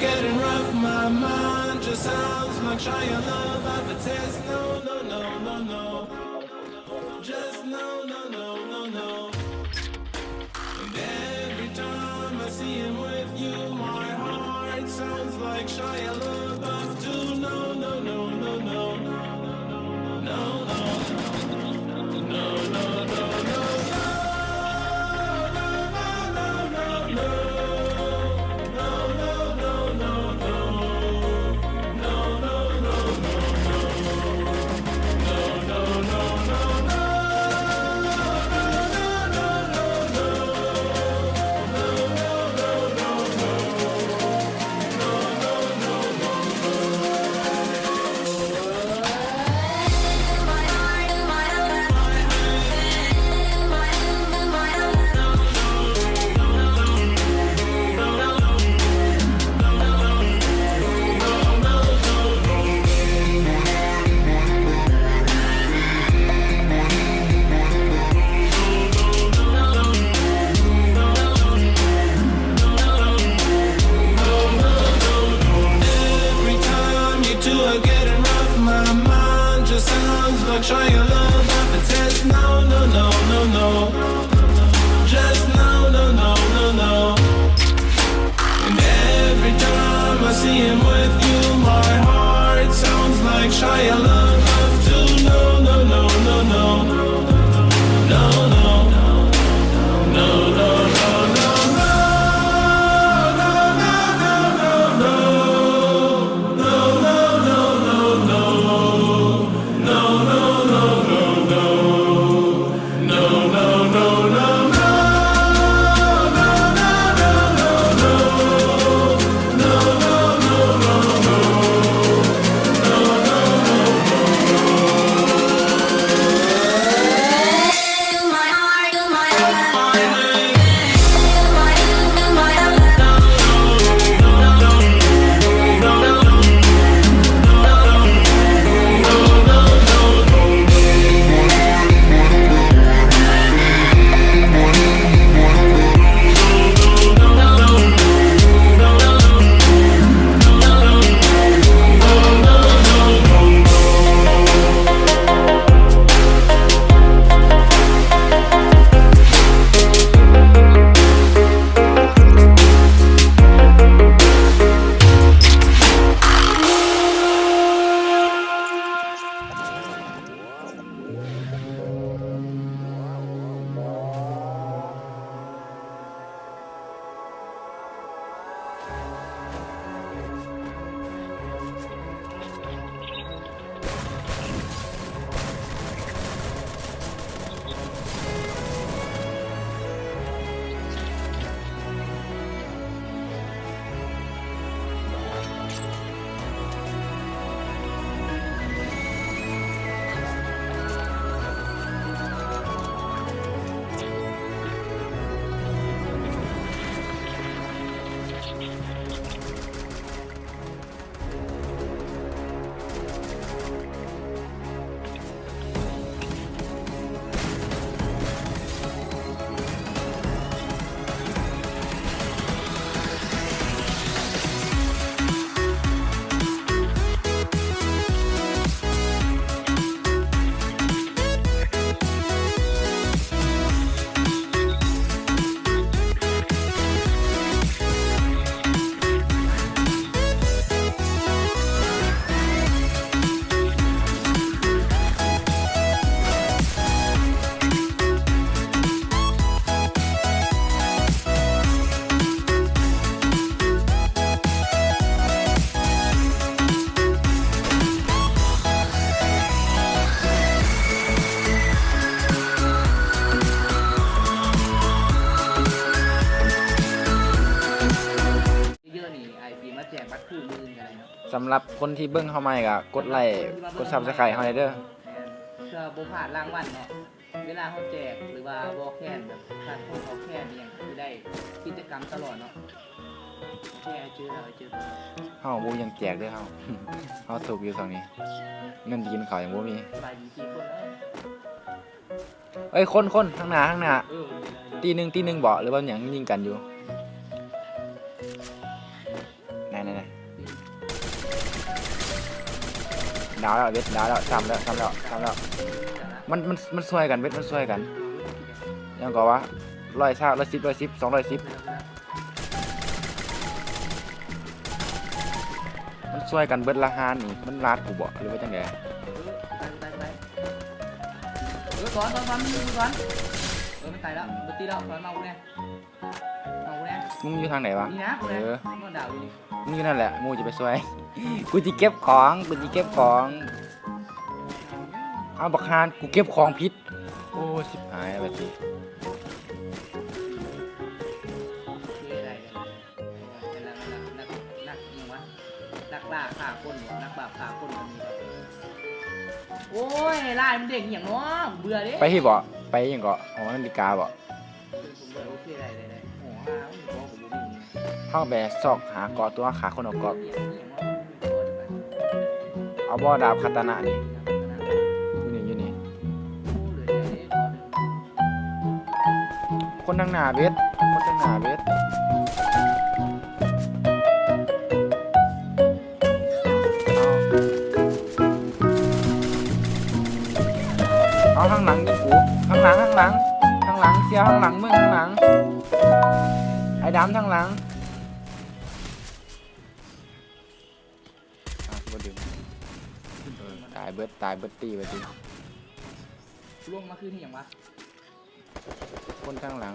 Getting rough, my mind just sounds like Shia LaBeouf. It says no, no, no, no, no. Just no, no, no, no, no. And every time I see him with you, my heart sounds like Shia LaBeouf too. No, no, no, no, no. No, no. No, no, no, no, no. Every time you two are getting rough, my mind just sounds like Shia LaBeouf. It says no, no, no, no, no. Just no, no, no, no, no. And every time I see him with you, my heart sounds like Shia LaBeouf too. No, no, no, no, no. No, no. No, no, no, no, no. No, no, no, no, no.ເຢີນີ້ອ້າຍຊິມາແຈກບັດຄືມື້ອື່ນກໍໄດ້ເນາະ. ສຳລັບຄົນທີ່ເບິ່ງເຮົາໃໝ່ກໍກົດໄລ້ ກົດ Subscribe ເຮົາແດ່ເດີ. ແມ່ນ ເພື່ອບໍ່ພາດລາງວັນເນາະ ເວລາເຮົາແຈກ ຫຼືວ່າບໍ່ແຄນ ແບບທ່ານຜູ້ເຂົ້າແຄນອີ່ຫຍັງ ຄືໄດ້ກິດຈະກຳຕະຫຼອດເນາະ. ໂອເຄ ອ້າຍຈື່ແລ້ວ ອ້າຍຈື່. ເຮົາບໍ່ມີຫຍັງແຈກເດີເຮົາ ເຮົາທຸກຢູ່ຊ່ວງນີ້ ເງິນກິນເຂົ້າຍັງບໍ່ມີ. ສະບາຍດີສີ່ຄົນເອີຍ. ເອີຍ ຄົນ ຄົນ ທາງໜ້າ ທາງໜ້າ. ເອີ ຕີໜຶ່ງ ຕີໜຶ່ງບໍ ຫຼືວ່າຫຍັງຍິງກັນຢູ່? ນັ້ນ ດາວແລ້ວ ເວັດ ດາວແລ້ວ ຊ້ຳແລ້ວ ຊ້ຳແລ້ວ ຊ້ຳແລ້ວ ມັນ ມັນ ມັນຊ່ວຍກັນ ເວັດ ມັນຊ່ວຍກັນ ຫຍັງກໍວ່າ ຮ້ອຍຊາວ ຮ້ອຍສິບ ຮ້ອຍສິບ ສອງຮ້ອຍສິບ ມັນຊ່ວຍກັນເບິດລະຫານນີ້ ມັນລາດກູບໍ ຫຼືວ່າຈັ່ງໃດ? ເອີ ໄປ ໄປ ໄປ ເອີ ສອນ ສອນ ສອນ ມັນຢູ່ ສອນ ເອີ ມັນຕາຍແລ້ວ ບໍ່ຕີແລ້ວ ສອນ ມາກູແດ່ ມາກູແດ່ ມຶງຢູ່ທາງໃດວະ? ນີ້ນະ ກູແດ່ ເອີ ນອນດາວຢູ່ນີ້ ມຶງຢູ່ນັ້ນແຫຼະ ໝູ່ຈະໄປຊ່ວຍ ກູຊິເກັບຂອງ ກູຊິເກັບຂອງ ເອົາ ບັກຫ່ານ ກູເກັບຂອງຜິດ ໂອ້ ຊິບຫາຍແລ້ວບັດນີ້ ນັກ ນັກ ນັກ ນັກອີ່ຫຍັງວະ ນັກລ່າຂ້າຄົນ ນັກບາບຂ້າຄົນກໍມີ ໂອ້ຍ ລາຍມັນເດ້ງອີ່ຫຍັງເນາະ ເບື່ອເດ້ ໄປພີ້ບໍ ໄປຫຍັງເກາະ ຫໍນາລິກາບໍ? ເຮົາໄປຊອກຫາເກາະຕົວະ ຂ້າຄົນເອົາເກາະ ເອົາບໍ່ ດາບຄາຕານະນີ້ ຢູ່ນີ້ ຢູ່ນີ້ ຄົນທາງໜ້າເບັດ ຄົນທາງໜ້າເບັດ ເອົາ ເອົາ ທາງຫຼັງຍິງກູ ທາງຫຼັງ ທາງຫຼັງ ທາງຫຼັງ ເຊຍ ທາງຫຼັງ ມຶງ ທາງຫຼັງ ໄອ້ດຳ ທາງຫຼັງ ອ່າ ບໍ່ດຶງ ເອີ ຕາຍເບິດ ຕາຍເບິດຕີວ່າຕິ ລົງມາຄືນອີ່ຫຍັງວະ ຄົນທາງຫຼັງ